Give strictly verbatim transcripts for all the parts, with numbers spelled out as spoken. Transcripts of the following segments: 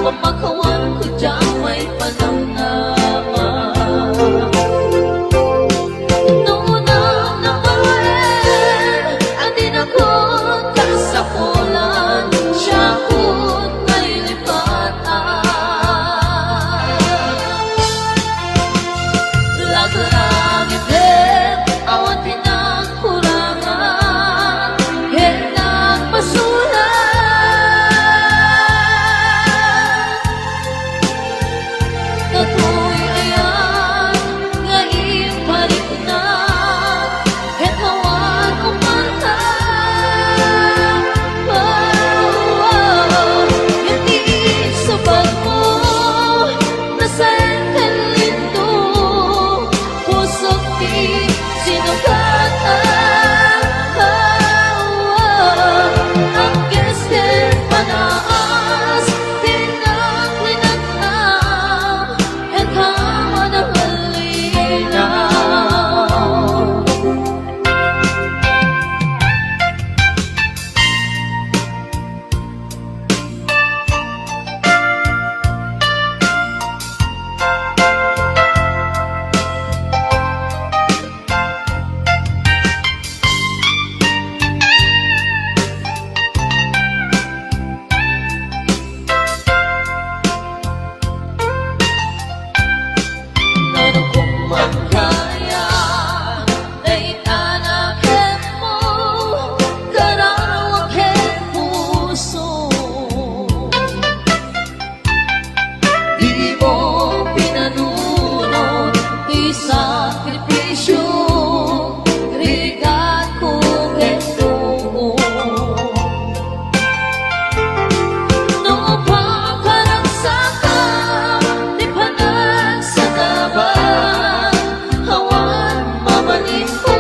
Pamakawan ko dayta panamnama. No unang nabain, adinakon kasapulan, siakon nailipatan. Laglagipem, awan ti nagkurangan, ket nagpasurat. Datoy aya nga imparikna, ket awan umanta. Ket ti insubagmo, nasaen ken lindo, pusok ti sinugatan. Agkes ken panaas, tinaklinatna, ket awan a linaw. Nano kung man kaya, dayta na kenmo, kararua ken puso. Dimo pinanunot ti sakripisio, rigatko ken dugo. No pakaragsakan ti panagsagaba, awan mabalinko.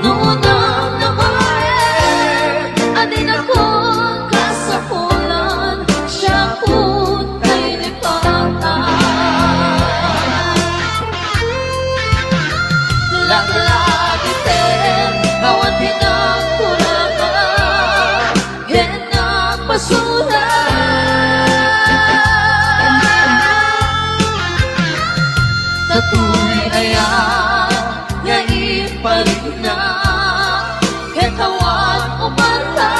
No unang nabain, adinakon kasapulan, siakon nailipatan. Laglagipem, awan ti nagkurangan, ket nagpasurat. Datoy aya nga imparikna, ket awan umanta.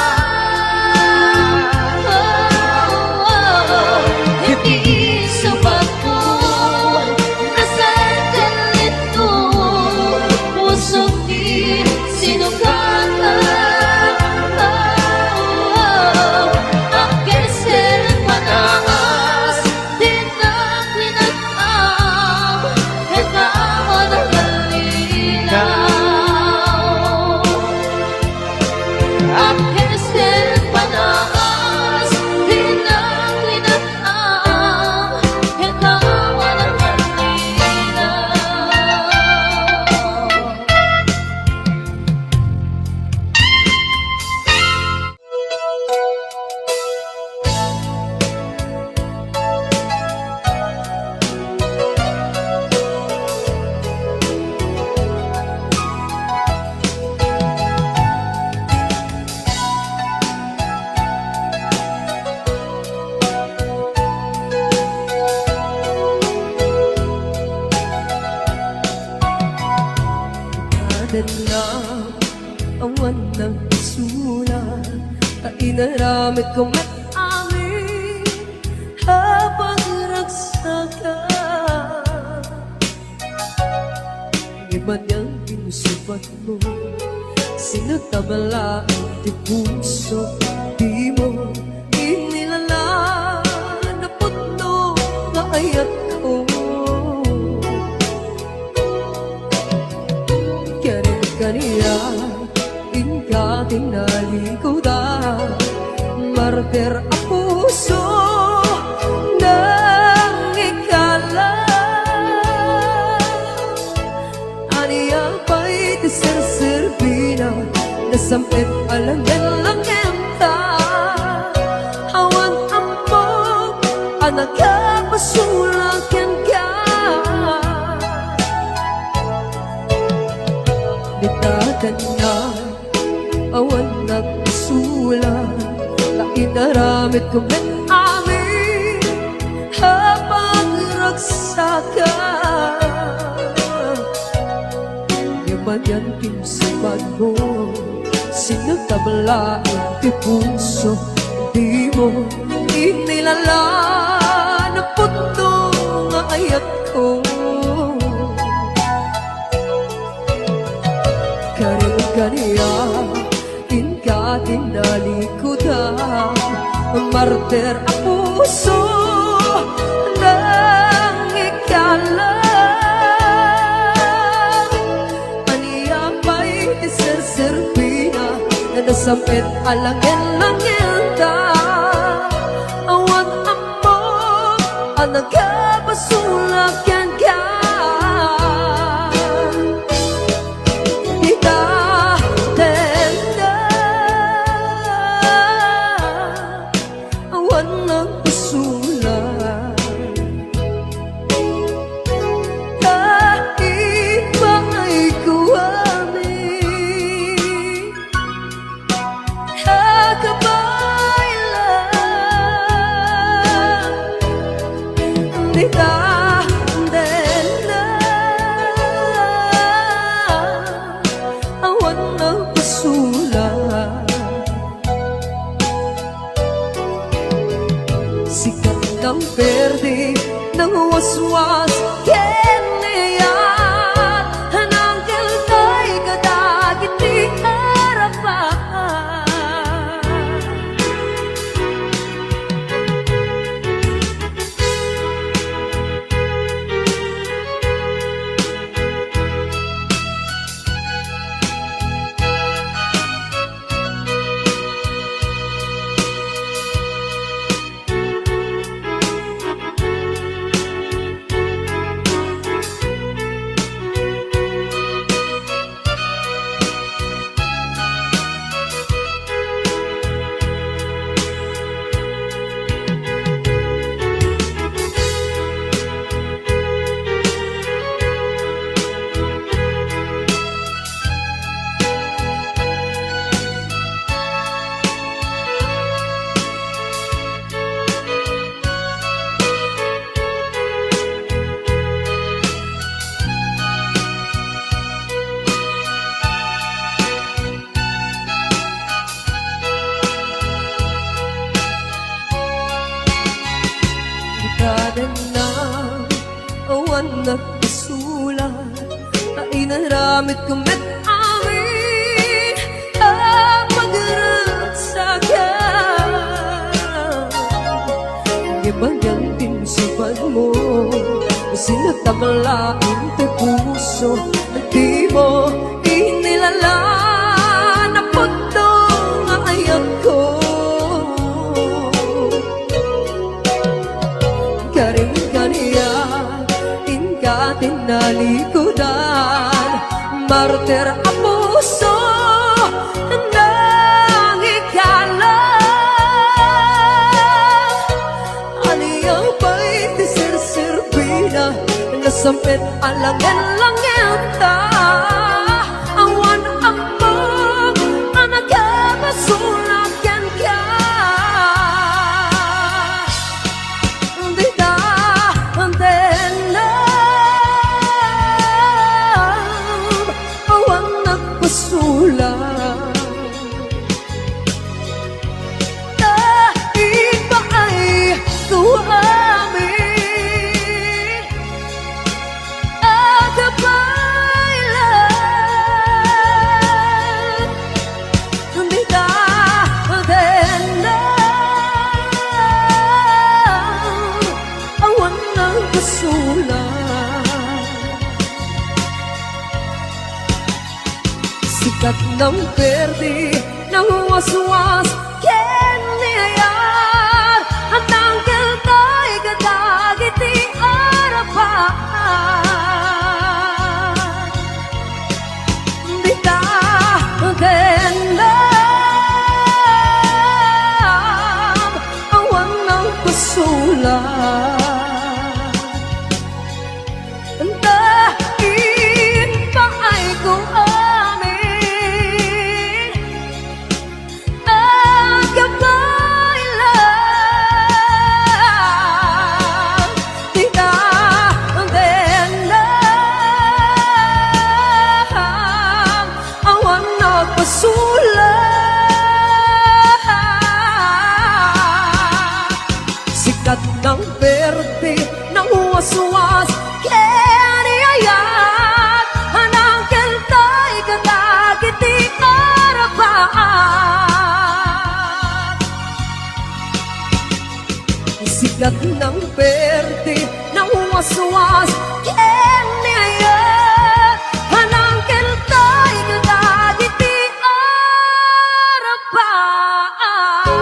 Iti insubagmo, nasaen ken lindo, pusok ti sinugatan. Agkes ken panaas, tinaklinatna, ket awan a linaw. Agkes ken panaas, tinaklinatna, ket awan a linaw. Awan nagsulat ta inaramidko met amin a pagragsakan. Ngem ania ti insubagmo, sino ta balaen ti puso, dimo inilala napudno nga ayatko. Ket kaniak, inka ti nalikudan, martir a puso, nangikala. Ania pay ti serserbina, nasam-et a langen-langenta, awan ammok a nakapasulak kenka. Dita ken na, awan nagsulat Inaramidko met amin a pagragsakan. Ngem anian ti imsipatmo, sinatablaen ti puso, dimo inilalan a punto nga ayatko. Karin kaniak, inka ti nalikudan, martir a puso, nangikalang. Ania pay ti serserbina, nasam-et a langen-langenta, awan ammok a nagabasol a kenka. Dita tenda, awan nagpasulat. Ta ipaayko amin a kabaylan. Dita tenda, awan nagpasulat. Sika ti nangperdi, nangwaswas ken ni ayat, nangkelkay kadagiti Arabak. Ikadenna, awan nagpasulat, ta inaramidko met amin a pagragsakan. Ngem anian ti imsipatmo, sinatablaen ti puso, dimo inilalan a punto nga ayatko. Karin kaniak, inka ti nalikudan, martir a puso, nangikalang. Ania pay ti serserbina, nasam-et a langen-langenta, awan ammok a nakabasol a kenka. Dita tenda, awan nagpasulat. Ta ipaayko amin a kabaylan. Dita tenda, awan nagpasulat. Sika ti nangperdi, nangwaswas ken ni ayat, a nangkelkay kadagiti Arabak. Dita tendam, awan nagpasulat. Ta ipaayko amin a Ket nang perdi, nawaswas ken ni ayat, manangkeltay kadagiti arabaan.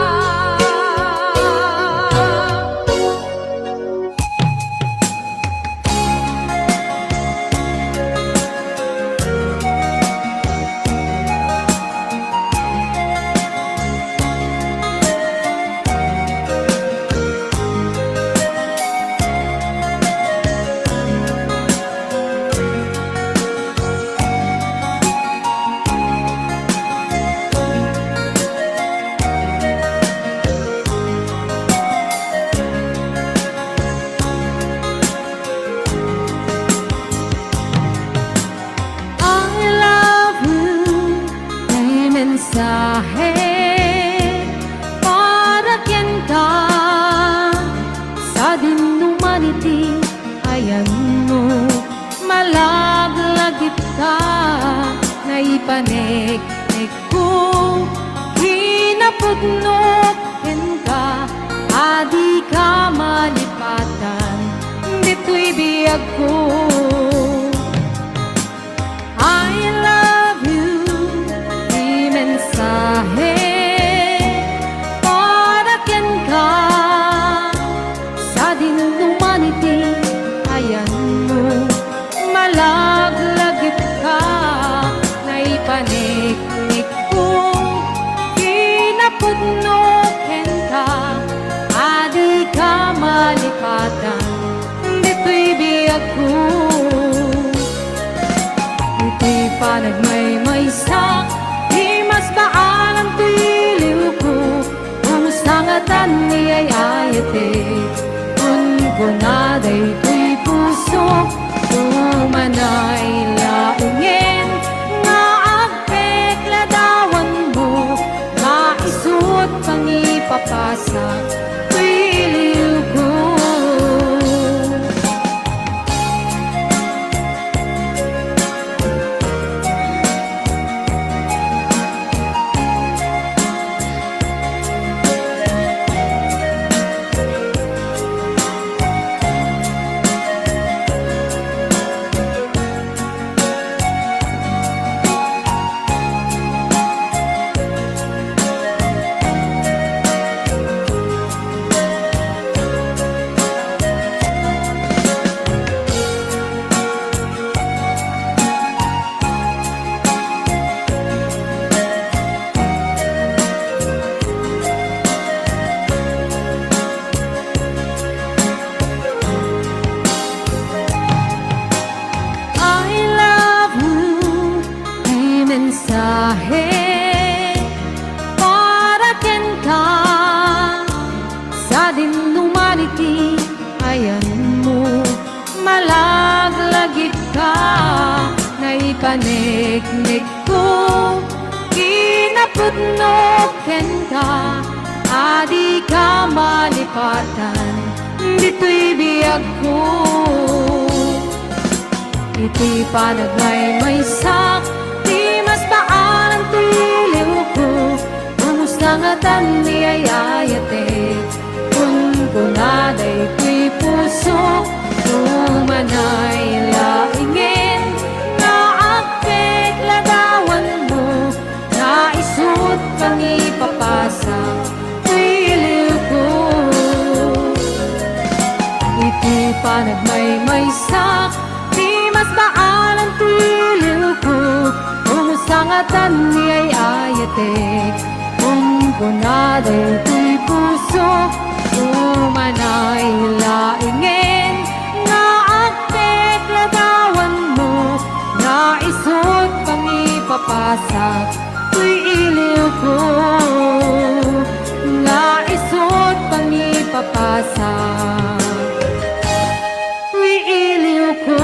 I love you, ti mensahe para kenka. Sadin no man iti ayanmo, malaglagitka, naipaneknekko, kinapudno kenka, a dika malipatan ditoy biagko. I love you, ti mensahe para kenka. Sadin no man iti ayanmo, malaglagitka, naipaneknekko, kinapudno kenka, a dika malipatan ditoy biagko. Iti panagmaymaysak, ti masbaalan ti iliwko, kumusta ngatan ni ay-ayatek. Kunkuna daytoy pusok, umanay laengen nga agpekladawanmo, nga isut pangipapasak toy iliwko. I love you, ti mensahe para kenka. Sadin no man iti ayanmo, malaglagitka, naipaneknekko, kinapudno kenka, a dika malipatan ditoy biagko. Iti panagmaymaysak, ti masbaalan ti iliwko, kumusta ngatan ni ay-ayatek. Kunkuna daytoy pusok, umanay laengen nga agpekladawanmo, nga isut pangipapasak toy iliwko. Iti panagmaymaysak, ti masbaalan ti iliwko, kumusta ngatan ni ay-ayatek. Kunkuna daytoy pusok, umanay laengen nga agpekladawanmo, nga isut pangipapasak toy iliwko, nga isut pangipapasak toy iliwko.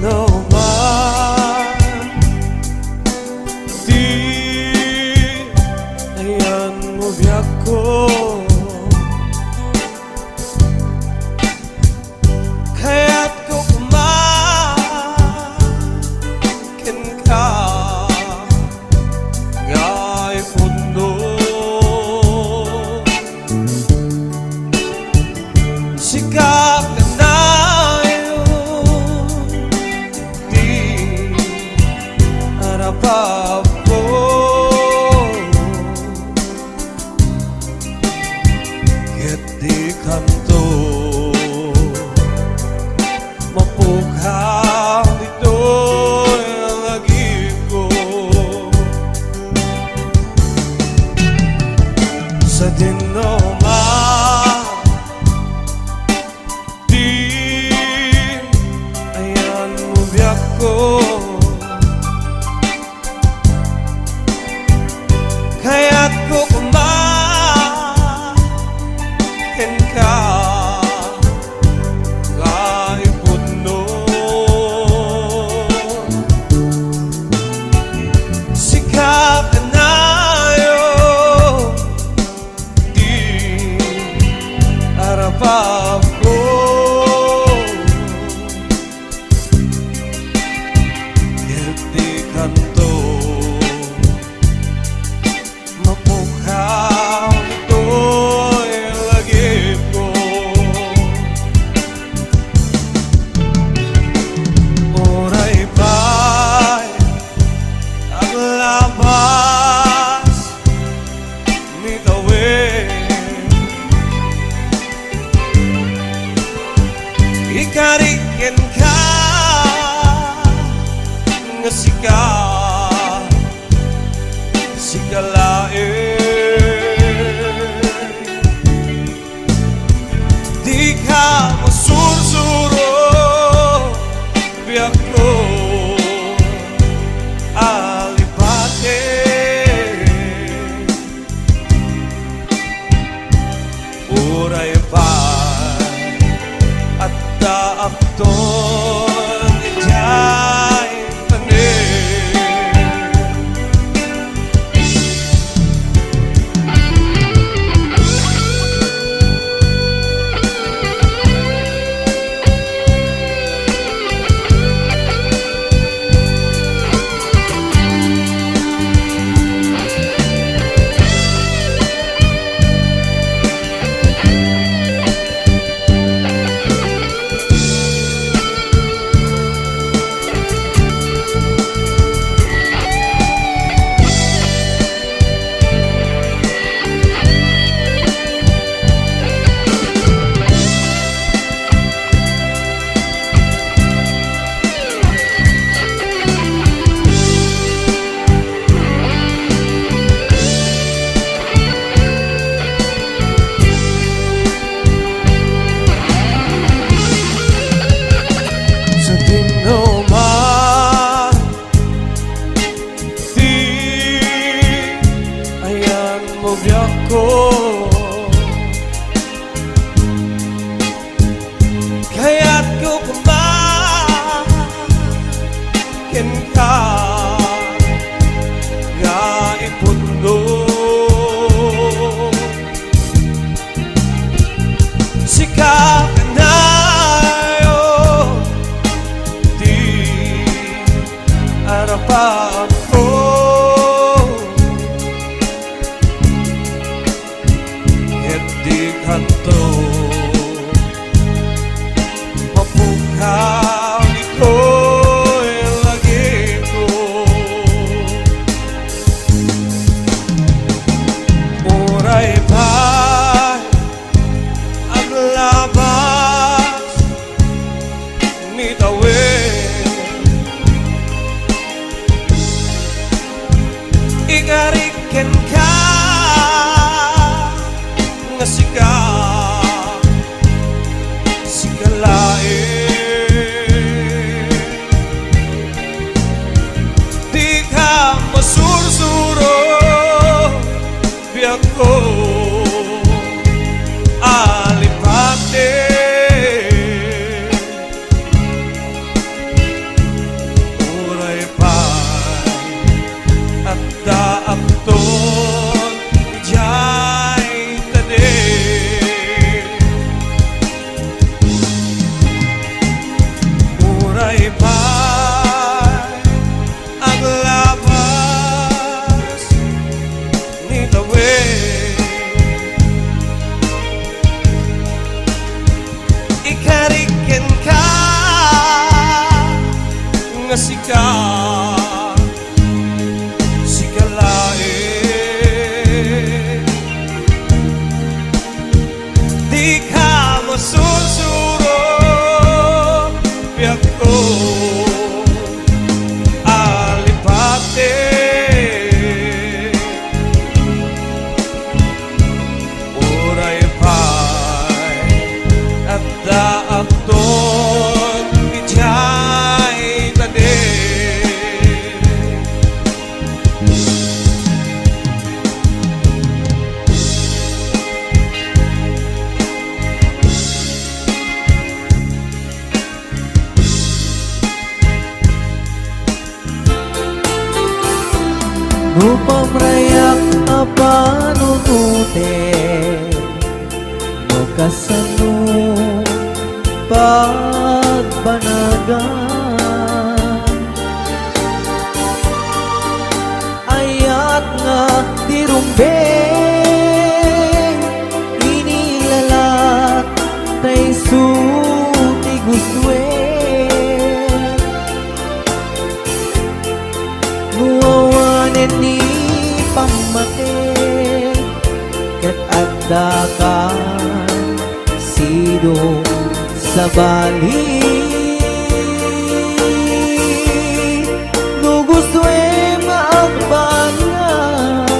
Roma, ti ayanmo biagko. Kayatko koma kenka nga ipudno. Sika kanayon ti arapapko. Ket dikanto mapukhaw ditoy lagipko. Sadino man ti ayanmo biagko. Kayatko koma kenka nga ipudno. Sika kanayon ti arapapko. Ket dikanto mapukhaw ditoy lagipko. Uray pay aglabas ni tawen, ikari kenka nga sika, sika laeng. Dika masursuro, biagko a lipati. Uray pay addaakton idiay tanem. Sadino man ti ayanmo biagko. Kayatko koma kenka nga ipudno. Sika kanayon ti arapapko. Ket dikanto mapukhaw ditoy lagipko. Uray pay aglabas ni tawen, Sika, sika laeng. Dika masursuro, biagko a lipati. Uray pay adda agton idiay tanem. No pamrayak a panunoten, no kasano pagbanagan, ayat nga ti rumbeng, inilalat ta isu ti gustoen. No awanen ni pammati, ket addakan sidong sabali. No gustoem nga agbanag,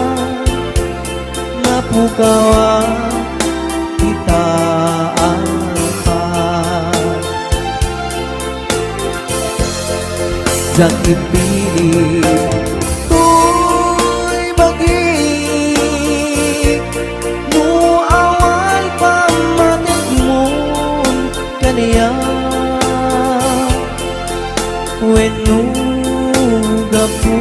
mapukawa ita alpa. Diak ipili toy bagik, no awan pammatikmon kaniak, wenno gapu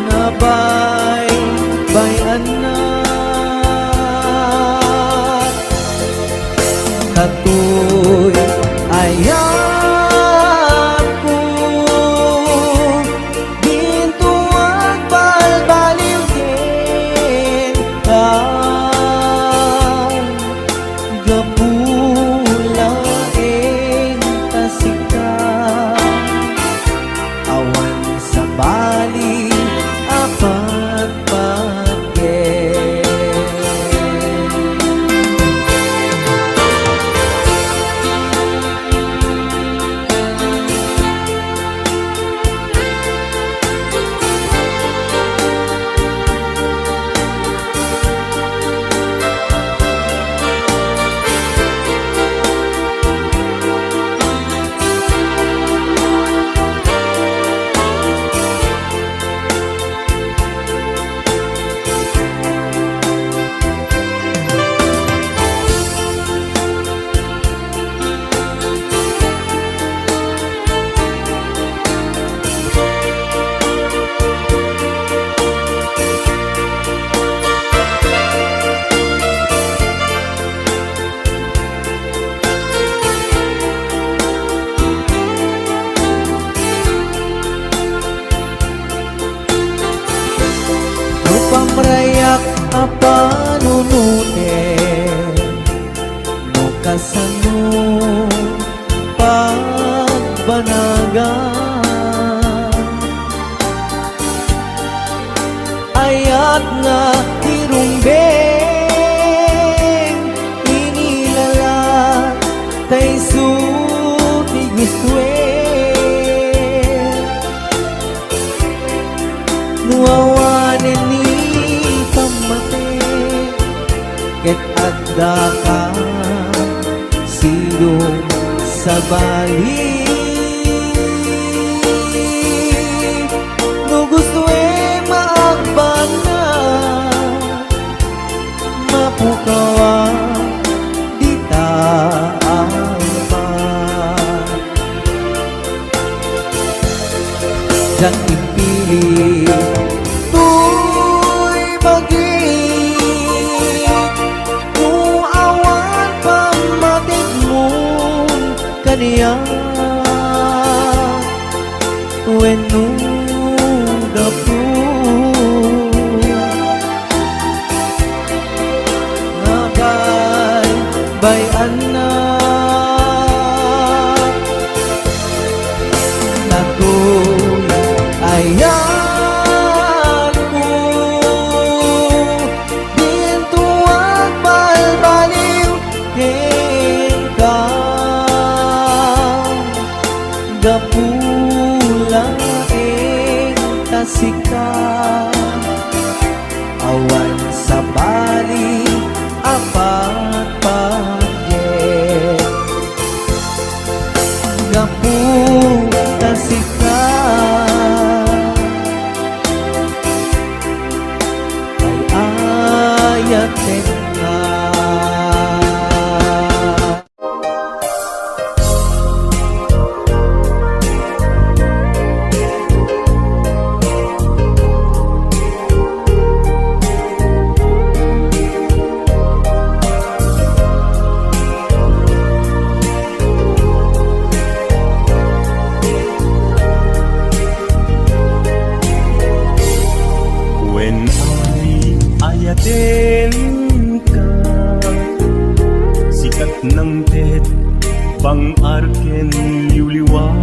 nga baybay-annak. Datoy ayatko, dinto agbalbaliw kenka. Gapu laeng ta sika, awan sabali a patpatgen. No pamrayak a panunoten, no kasano pagbanagan, ayat nga ti rumbeng, inilalat ta isu ti gustoen. No awanen ni pammati, ket addaka sidong sabali. No gustoem nga agbanag, mapukaw dita alpa. Diak impili toy bagik, no awan pammatikmon kaniak, wenno gapu nga baybay-annak. Gapu laeng ta sika, awan sabali a patpatget. Gapu ta sika, ay-ayatenka. Wen ay-ayatenka, sikat nangted, bang-ar ken liwliwa.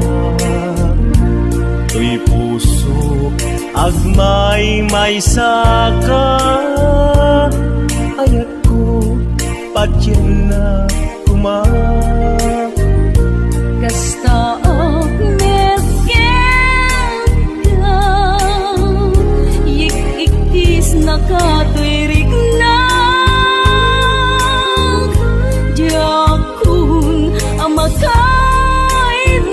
Toy pusok, agmaymaysaka, ayatko, patiennak koma. Kasta ak met kenka, yik-ikkis nakatoy riknak. Diakon a makaidna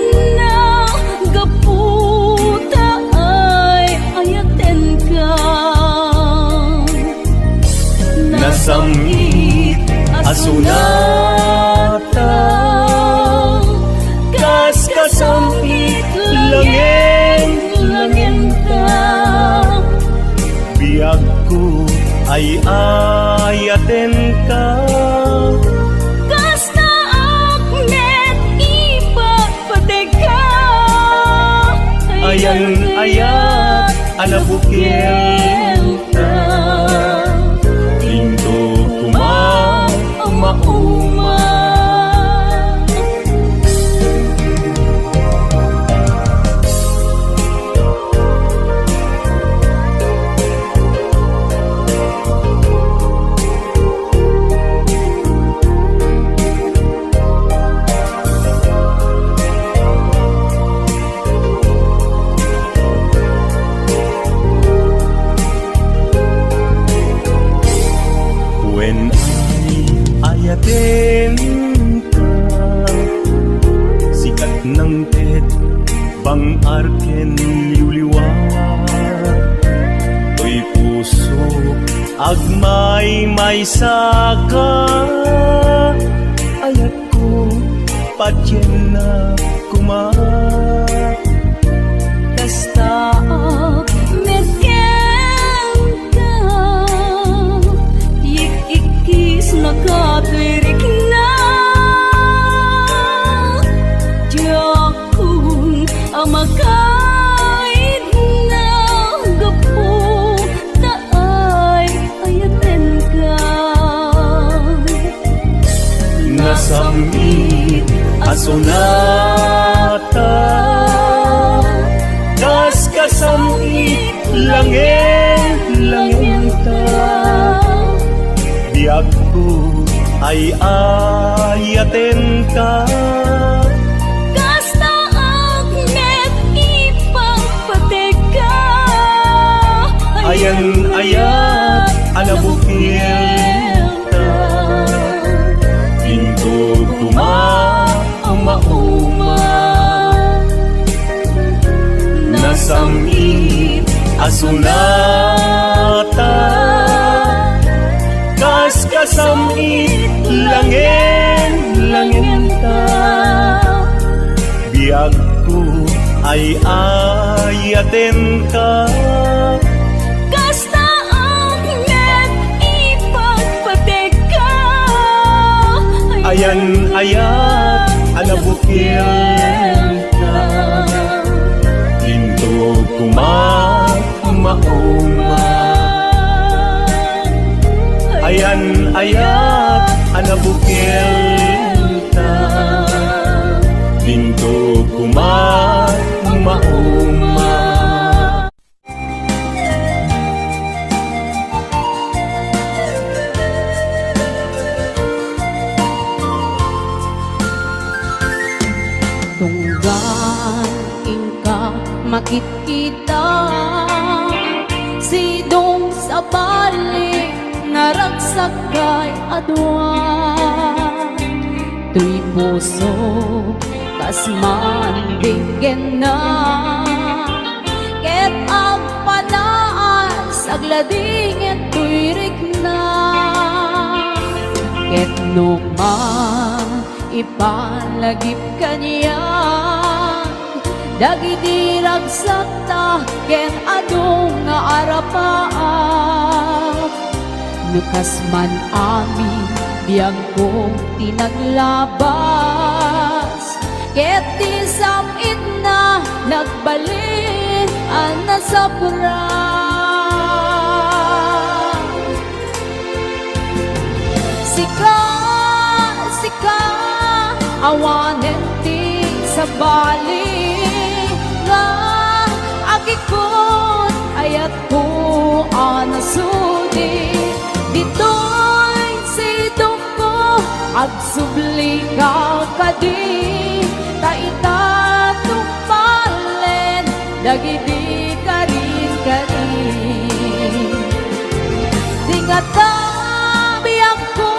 gapu ta ay-ayatenka. Nasam-it a sonata, kas kasam-it langen-langenta. Biagko, ay-ayatenka. Kasta ak met ipagpategka. Ayan-ayat a nabukilta, intoy koma a mauma. Wen ay-ayatenka, sikat nangted, bang-ar ken liwliwa. Toy pusok, agmaymaysaka, ayatko, patiennak koma. Kasta ak met kenka, yik-ikkis nakatoy riknak. Diakon a makaidna gapu ta ay-ayatenka. Nasam-it a sonata, kas kasam-it langen-langenta. Biagko, ay-ayatenka. Kasta ak met ipagpategka. Ayan-ayat a nabukilta, intoy koma a mauma. Nasam-it a sonata, kas kasam-it langen-langenta. Biagko, ay-ayatenka. Kasta ak met ipagpategka. Ayan-ayat a nabukilta, intoy koma a mauma. Ayan-ayat a nabukilta, intoy koma a mauma. Tunggal Makitkita sidong sabali, naragsak pay a dua. Toy puso, kas mandinggenna, ket agpanaas, agladingen toy rikna. Ket no man ipalagip kaniak dagidi ragsakta ken adu nga arapaak. No kas man amin biagko ti naglabas, ket ti sam-itna nagbalin a nasapra. Sika, sika, awanen ti sabali nga agikut, ayatko a nasudi. Ditoy sidongko, agsublika kadi, ta ita tungpalen dagidi karin-karin. Di ngata biagko,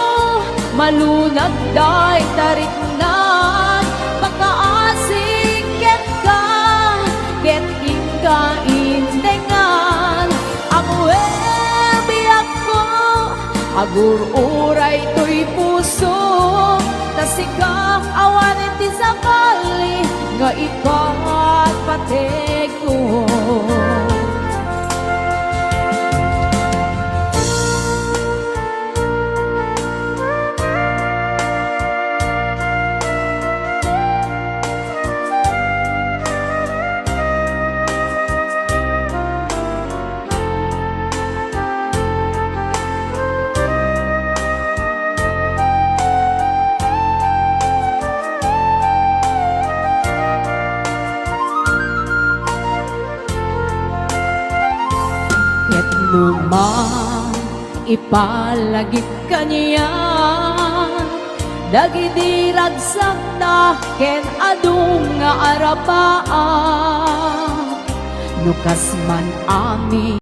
malunag dayta riknan, makaasik kenka, ket inka intengan. Ammoen, biagko, agur-uray toy puso, ta sika awanen ti sabali nga ipatpategko. Ket no man ipalagip kaniak dagidi ragsakta ken adu nga arapaak, no kas man amin